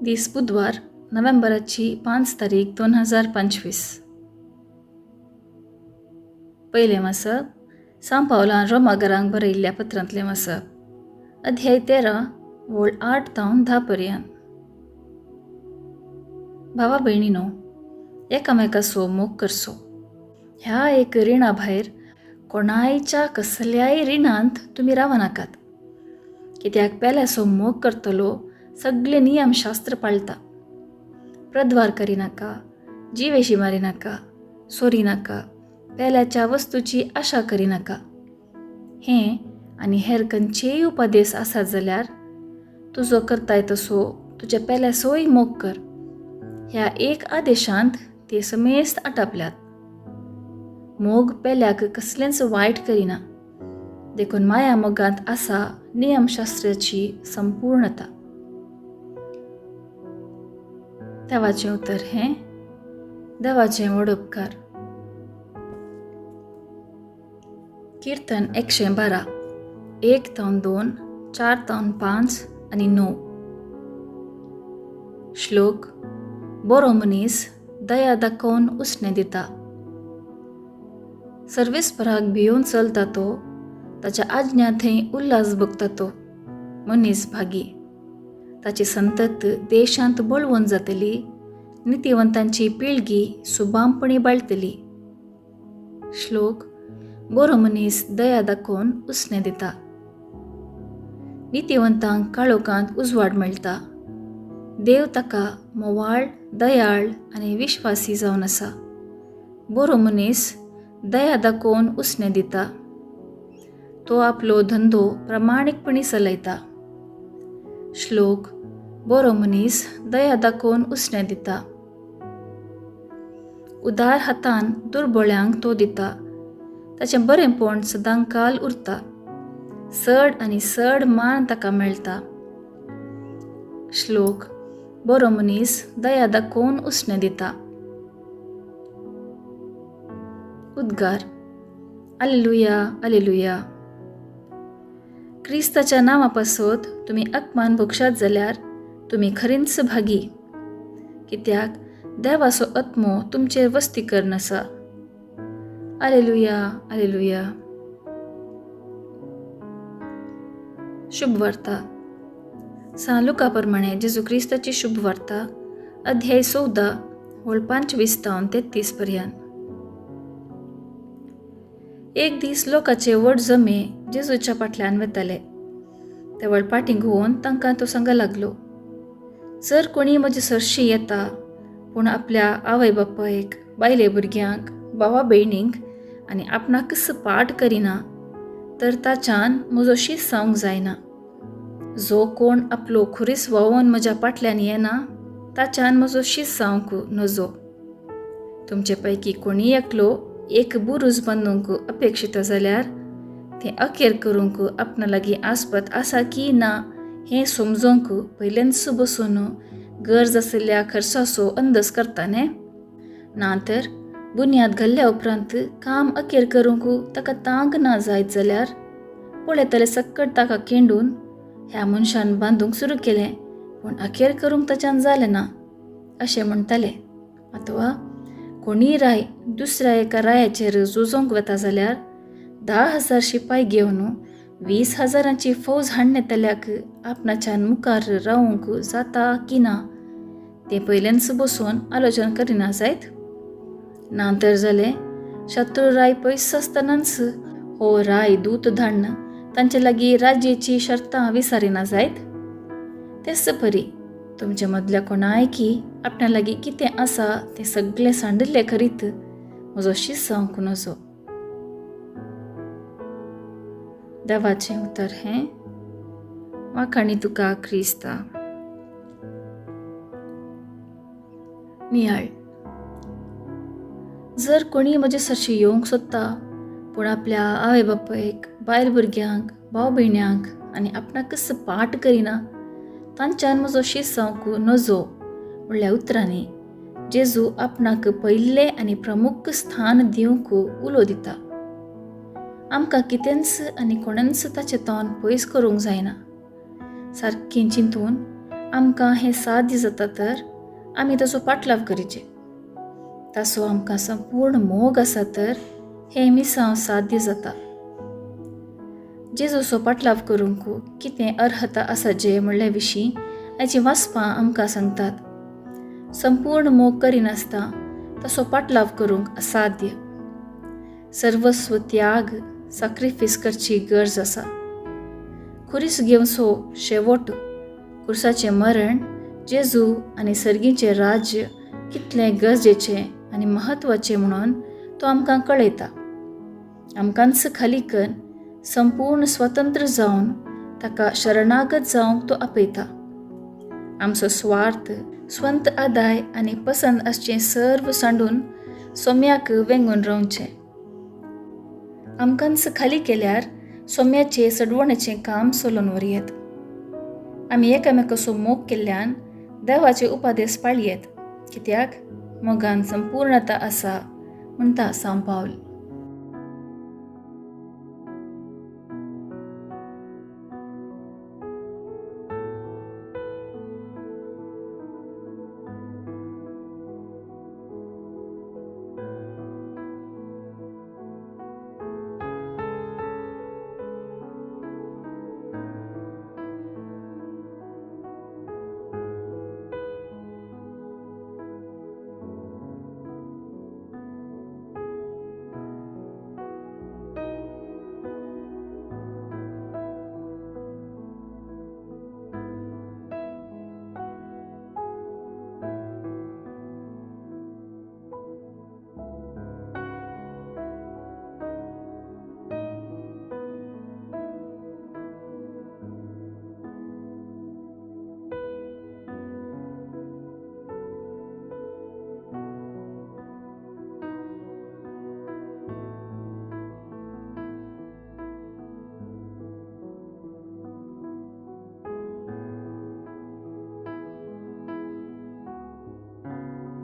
दीस बुधवार, नोव्हेंबराची 5 तारीख 2025. पयलें वाचप सां पावलान रोमागरांक बरयल्ल्या पत्रांतलें वाचप, अध्याय 13 वोळ 8 तावन 10 पर्यंत. भावा भयणीनो, एकामेकाचो मोग करचो. ह्या एक रिणा भायर कोणायच्या कसल्याय रिणांत तुमी रावनाकात, कित्याक पेल्याचो मोग करतलो सगळे नियमशास्त्र पाळटा. प्रद्वार करिनाका, जिवेशी मारिनाका, सोरिनाका, पेल्याच्या वस्तूची आशा करिनाका. हें आनी हेर खंयचेय उपदेस आसात जाल्यार तुजो करताय तसो तुज्या पेल्याचोय मोग कर. ह्या एक आदेशांत ते समेस्त आटापल्यात. मोग पेल्याक कसलेंच वायट करिना, देखून माया मोगांत आसा नियमशास्त्राची संपूर्णता. देवाचें उतर हें देवाचें व्हड उपकार. कीर्तन 112, 1 तावन 2, 4 तावन 5 आनी 9. श्लोक: बरो मनीस दया दाखोवन उसणें दिता. सर्वेस्पराक भियोवन चलता तो, ताच्या आज्ञा थंय उल्हास भोगता तो मनीस भागी. ताची संतत देशांत बळवंत जातली, नितीवंतांची पिळगी सुबामपणी बाळटली. श्लोक: बरो मनीस दया दाखोवन उसणें दिता. नितीवंतांक काळोखांत उजवाड मेळटा. देव ताका मोवाळ, दयाळ आनी विश्वासी जावन आसा. बरो मनीस दया दाखोवन उसणें दिता. तो आपलो धंदो प्रामाणीकपणी चलयता. श्लोक: बरो मनीस दया दाखोवन उसणें दिता. उदार हातान दुर्बळ्यांक तो दिता. ताचें बरेंपण सदांकाल उरता. चड आनी चड मान ताका मेळटा. श्लोक: बरो मनीस दया दाखोवन उसणें दिता. उद्गार: आलेलुया, आलेलुया. क्रिस्ताच्या नांवा पासत तुमी अपमान भोगशात जाल्यार तुमी खरींच भागी, कित्याक देवाचो आत्मो तुमचेर वस्ती करून आसा. आलेलुया, आलेलुया. शुभवार्ता सां लुका प्रमाणे जेजू क्रिस्ताची शुभवार्ता, अध्याय 14 वळ 25 तावन 33 पर्यंत. एक दीस लोकाचे व्हड जमे जेजूच्या फाटल्यान वेताले. ते व्हड फाटीं घुंवोन तांकां तो सांगा लागलो, जर कोणी म्हजे सरशी येता पूण आपल्या आवय बापायक, बायले भुरग्यांक, भावा भयणींक आनी आपणाकच पाठ करिना तर ताच्यान म्हजो शीत जावंक जायना. जो कोण आपलो खुरीस व्हांवोवन म्हज्या फाटल्यान येना ताच्यान म्हजो शीत जावंक नजो. तुमचे पैकी कोणी एकलो एक बुरूज बांदूंक अपेक्षिता जाल्यार तें अखेर करूंक आपणा लागीं आस्पत आसा की ना हें समजूंक पयलेंच बसून गरज आशिल्ल्या खर्चाचो अंदाज करता न्ही. ना तर बुन्याद घाल्ल्या उपरांत काम अखेर करूंक ताका तांक ना जायत जाल्यार पळयतले सक्कट ताका केंडून ह्या मनशान बांदूंक सुरू केलें पूण अखेर करूंक ताच्यान जालें ना अशें म्हणटाले. अथवा कोणीय राय दुसऱ्या एका रायाचेर झुजोंक वता जाल्यार 10,000 शिपाय घेवन 20,000 फौज हाडणेतल्याक आपणाच्यान मुखार रावूंक जाता की ना तें पयलेंच बसून आलोचन करिना जायत. ना तर जालें शत्रू राय पयस आसतनाच हो राय दूत धाडन तांचे लागीं राज्याची शर्तां विसारिना जायत. तेच परी तुमच्या मदल्या कोणायकी आपणा लागीं कितें आसा तें सगळें सांडिल्लें करीत म्हजो शीत जावंक नजो. देवाचें उतर हें वाखाणी तुका क्रिस्ता. नियाळ: जर कोणी म्हजे सरशी येवंक सोदता पूण आपल्या आवय बापायक, बायल भुरग्यांक, भाव भयण्यांक आनी आपणाकच पाठ करिना तांच्यान म्हजो शीत जावंक नजो म्हणल्या उतरांनी जेजू आपणाक पयलें आनी प्रमुख स्थान दिवंक उलो दिता. आमकां कितेंच आनी कोणेंच ताचें तोंड पयस करूंक जायना. सारकें चिंतून आमकां हें साध्य जाता तर आमी ताचो पाटलाव करीचे. ताचो आमकां संपूर्ण मोग आसा तर हें मिसांव साध्य जाता. जेजूचो पाटलाव करूंक कितें अर्हता आसा जे म्हणले विशीं हाचीं वाचपां आमकां सांगतात. संपूर्ण मोग करिनासतना ताचो पाटलाव करूंक असाध्य. सर्वस्व त्याग, साक्रिफीस करची गरज आसा. खुरीस घेवचो शेवट, खुर्साचें मरण जेजू आनी सर्गीचें राज्य कितलें गरजेचें आनी म्हत्वाचें म्हणून तो आमकां कळयता. आमकांच खाली करून संपूर्ण स्वतंत्र जावन ताका शरणागत जावंक तो आपयता. आमचो स्वार्थ, स्वंत आदाय आनी पसंत आसचें सर्व सांडून सोम्याक वेंगून रावचें. आमकांच खाली केल्यार सोम्याचें सडवणेचें काम चलोवन व्हरयेत. आमी एकामेकाचो मोग केल्ल्यान देवाचे उपादेस पाळयेत, कित्याक मोगान संपूर्णता आसा म्हणटा सांव पावल.